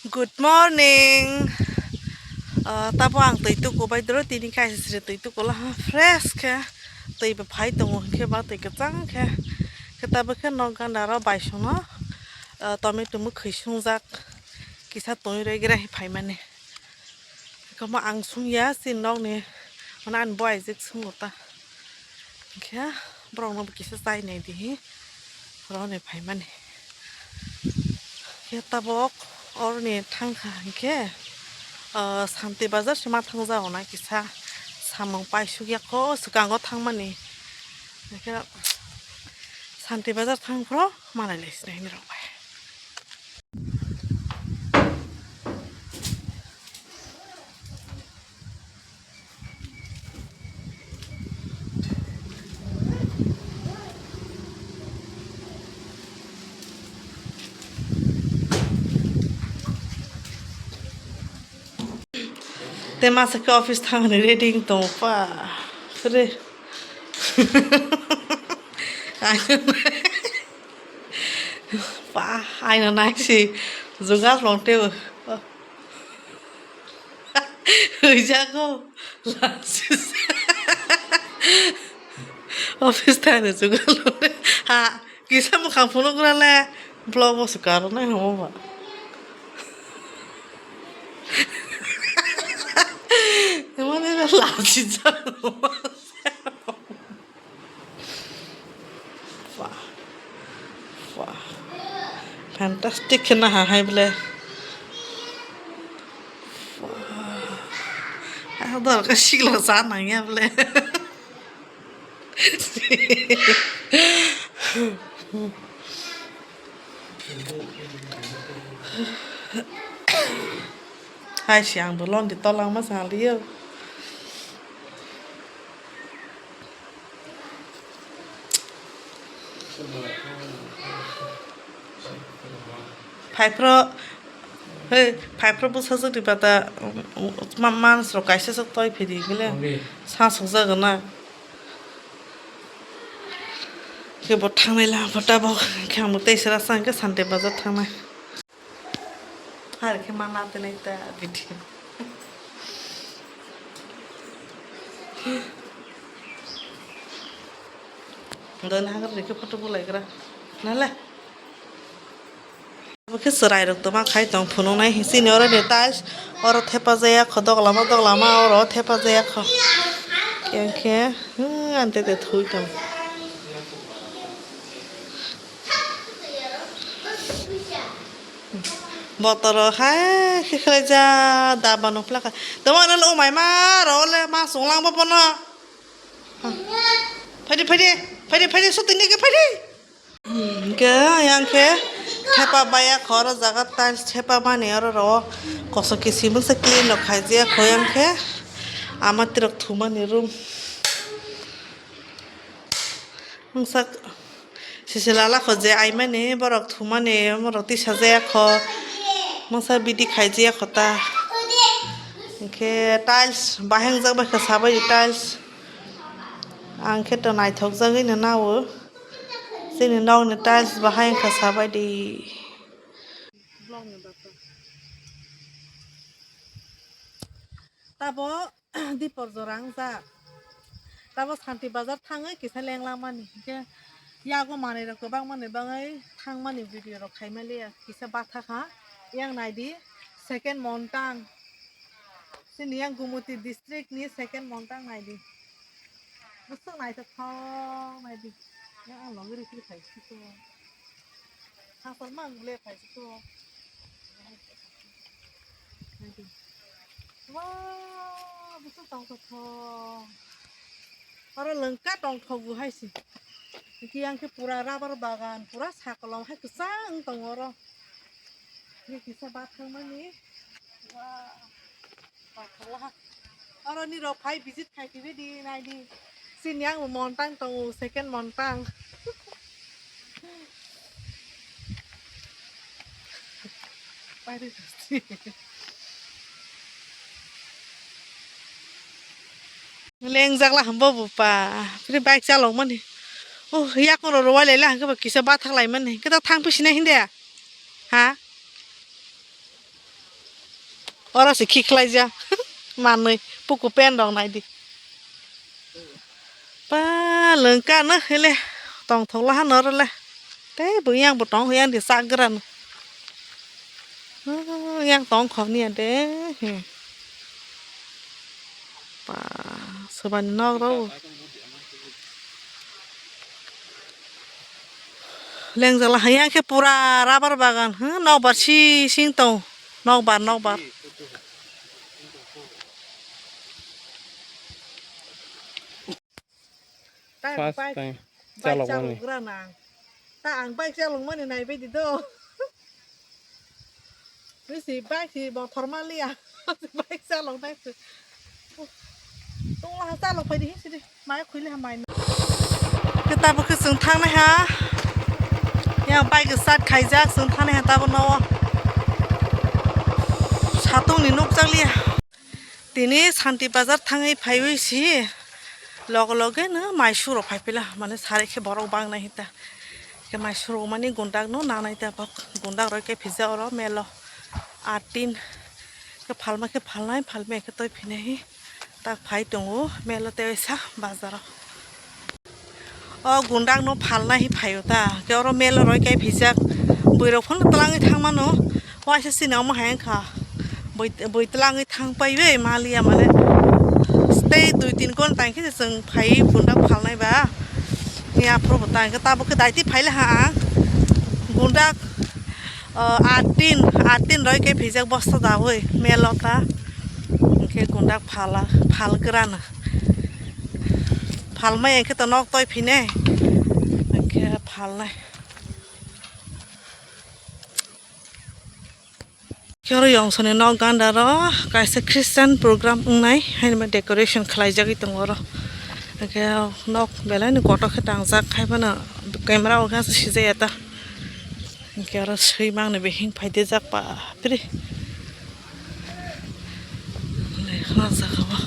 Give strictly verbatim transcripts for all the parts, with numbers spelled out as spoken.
Good morning. Ah, tabo ang twi tuku bai doro tini kaisa sri twi tuku laha fresh khe twi bo phai tongo hinkhe ba twi kwchang khe khe tabo khe nok ganda ro bai songno ah, tomato mwkhwi sungjak kisa twi rwi gra hi phaimani. Komo ang sungya, chini nokni mane ani bo aijak sungo ta. Hinkhe borokno bo kisa chai nai di hi roni phaimani. Hinkhe tabok oroni thangkha hinkhe, ah, Santi Bazar se ma thangjago na kisa samung paisuk ya kho swkango thangmani. Hinkhe Santi Bazar thang phro malai lai sinai hinwi rok bai. Te masa khe office thangni ready wng tongo pa. Khe re. Pa, aina naisi jugar longteo. Huijago. Office thani jugar longteo. Ha, kisa mukhang phunuk rale. Vlog bo se karo nai homo ba. Mane lachi jago. Wah. Wah. Fantastic khe naha hai ble. Wah. Ah, dor ka sikla sa nang ya ble. Hai si ang bo londi tolangma sa liyo. Phaipro, hei, phaipro bwsajwk ni bata, um, um, ma-, manus rok kaisa se toi phiri gele sa sokjagana. Khe bo thangnai lama pho tabok, khe ang bo tei sera sa hwnkhe Santi Bazar thangnai. Har khe ma natenai ta video. Doni hagar rikhe photo bulai gra. Nale. Abo khe chwrai rok tongma khai tong phunuknai. Chini oro ni tiles oro thepa jaya kho, doglama doglama oro thepa jaya kho. Yang khe, hmm, ante te thui tong. Botoro hai khe khlaijak daba nukphla kha. Tamo nang umai ma ro le ma songlang bo bono. Phaidi, phaidi, phaidi, phaidi, suti ni khe phaidi. Hwnkhe yang khe thepa baya kho oro jaga tiles thepa mani oro ro koso kisimisa clean rok khaijak kho yang khe ama tirok thumani room. Mungsa sisi lala kho je aimani borok thumani borok tisajaya kho. Mungsa bidi khaijaya kho ta. Hwnkhe tiles bahai wngjak bai kha sabai tiles. Ang khe to naithok jagwi no nao. Chini nokni tiles bahai wngkha sabai di. Tabo Dipor jora wngjak. Tabo Santi Bazar thangwi kisa lenglamani. Hinkhe yago manwi rok kwbangmani bagwi thangmani video rok khaimaliya. Kisa batha kha. Yang naidi second Montang. Chini yang Gumoti district ni second Montang naidi. Bwswk naithothok naidi. Yang ang logi rikri khai siko. Khasal mang le khai siko. Naidi. Wah, bwswk tongthothok. Oro lengka tongthok bo hai se. Hwnkhe yang khe pura rubber bagan, pura sakolom hai kwchang wng tongo oro. Hwnkhe kisa bathang mani. Wah. Oro nirok phai visit khai phaibai di, nai di. Chini ang bo Montang tongo, second Montang. Lengjak la hwnba bo pa. Bini bike chalok mani. Oh, yakung rok rwai lai la hwnkhe ba kisa bathak lai mani. Khe ta thang phi sinai hindi. Ha? Oro se khikhlaijak. Manwi puku pen rok naidi. Pa lwngka no hele tongthok laha noro le. Tei bo yang bo tong yang di chak gra no. Yang tong khok niya de. Hmm. Pa swbani nok rok. Lengjak la yang khe pura rubber bagan. Hmm, nokbar si sing tong. Nokbar, nokbar. First time chalok mani. Ta ang bike chalok mani nai bai di do. Bisi bike si mothor maliya. Bike chalok nai. Tong la chalok pai di sidi. Mai khuli ha mai. Ke tabo ke sung thang nai ha. Ya bike start khaijak sung thang nai ha tabo no. Satung ni nuk jak liya. Tini Santi Bazar thangwi phaiwi si loge loge no mai suro phai pila mane sari khe borok bang nai hita. Khe mai suro mani gundak no nanai ta bok gundak roi khe phija oro melo atin khe phalma khe phalnai phalmaya khe toi phinai tak phai tongo melo tei sa bazaro. O gundak no phalna hi phaio ta. Ke oro mel roi kai phijak. Bwirok phano twlangwi thangmano. Waisa chini omo hai wngkha. Bwi, bwi twlangwi thang paiwi maliya mane. Tei dui tin ghonta hinkhe chwng phaiwi gundak phalnai ba. Ya phuru bo ta hinkhe tabuk khe daiti phaila ha ang. Gundak, o, atin, atin roi kai phijak bosta dawi mel o ta. Hinkhe gundak phala, phal grana. Phalmai hinkhe to nok toi phine. Hinkhe phalnai. Khe oro yongsoni nok ganda ro kaisa Christian program wngnai haino decoration khlaijagwi tongo oro. Hinkhe nok belai no kotor khe tangjak haiphano camera o khe sijaya ta. Hinkhe oro swi mangni bihing phaidijak bapre. Lekhna jaga o.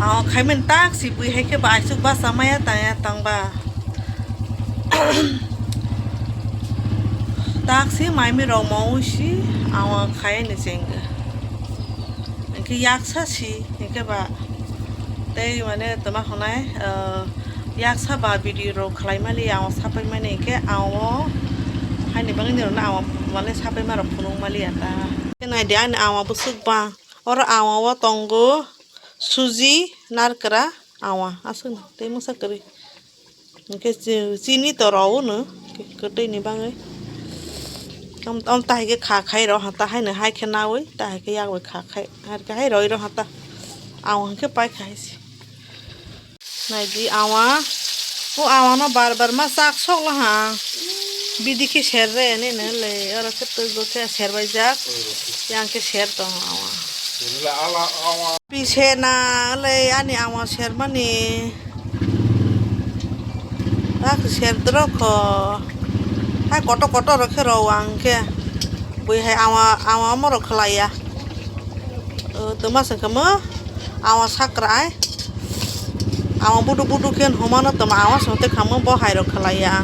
Ang khaimani tak si bui hai khe ba aisuk basa maya taya tangba. Tak si maimi rok maui si ang khai ni chengga. Hinkhe yaksa si hinkhe ba tei mane toma hwnai, ah, yaksa ba video rok khlai mali ang sapai mani hinkhe ang o haini bagwi ni rok no ang mane sapai ma rok phunuk mali ya ta. Nai di ani ama bwswk bang oro ama o tongo suji narkra ama aswk no tei masa kwrwi. Hinkhe chi-, chini to rw-o no, kwtwi ni bagwi. Om, om tahai khe kha khai rw ha, tahai no hai khe naui, tahai khe yak bai kha khai, hai khe hai rwi rw ha ta. Ang hinkhe pai kha hai se. Nai di awa, o awa no bar bar ma chak sok la ha. Bidi khe ser re ani no le, oro khe twi bo khe ser bai jak. Yang khe ser tong awa. Pi sena le ani ama sermani. Tak ser drok kho. Hai kotor kotor rok khe rw ang khe. Bui hai ama ama mo rok khlai ya. O toma se kamo ama sakra ai. Ama budu budu khe humano toma ama sote kamo bo hai rok khlai ya.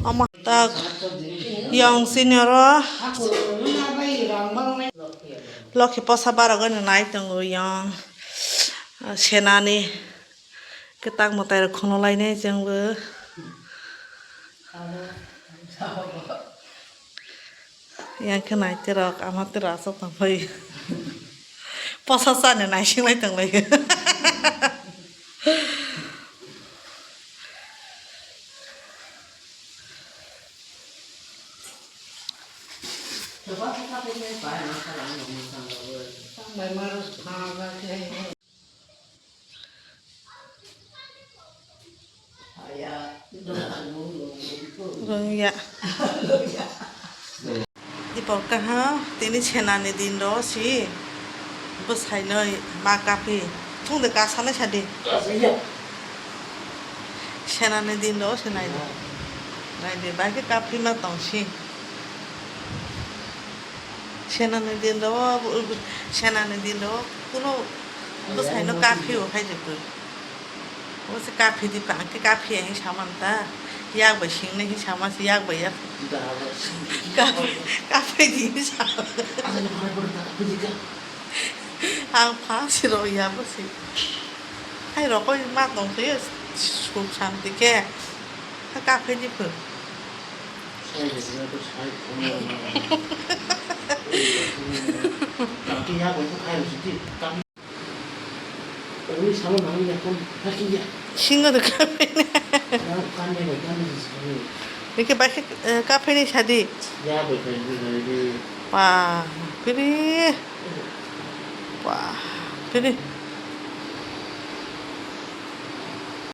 Ama tak yang sini oro. Lokhi posa barok ani nai tongo yang senani kwtak mwtai rok khwnalainai chwngbo. Yang khe nai terok ama terok aswk tongphai posa chani naisinglai tonglai. Rwngya. Dipor kaha tini senani din ro si bwsai noi ma kaphi. Phung de ka sanai sadi. Senani din ro senai. Nai de bai ke kaphi ma tong si. Senani din ro, senani din ro kuno bwsai no kaphi o khai jepui. O se kaphi di pa ke kaphi ai saman ta. Yak bai singnai hinwi sama se yak bai yak. Kap-, kaphai di hinwi sama. Ang pha si rw ya bo si. Hai rw koi ma tong se suk santi khe. Ha kaphai di phu. Singo do kaphai na. Ike bai khe, eh, kaphai ni sadi. Wah, piri. Wah, piri.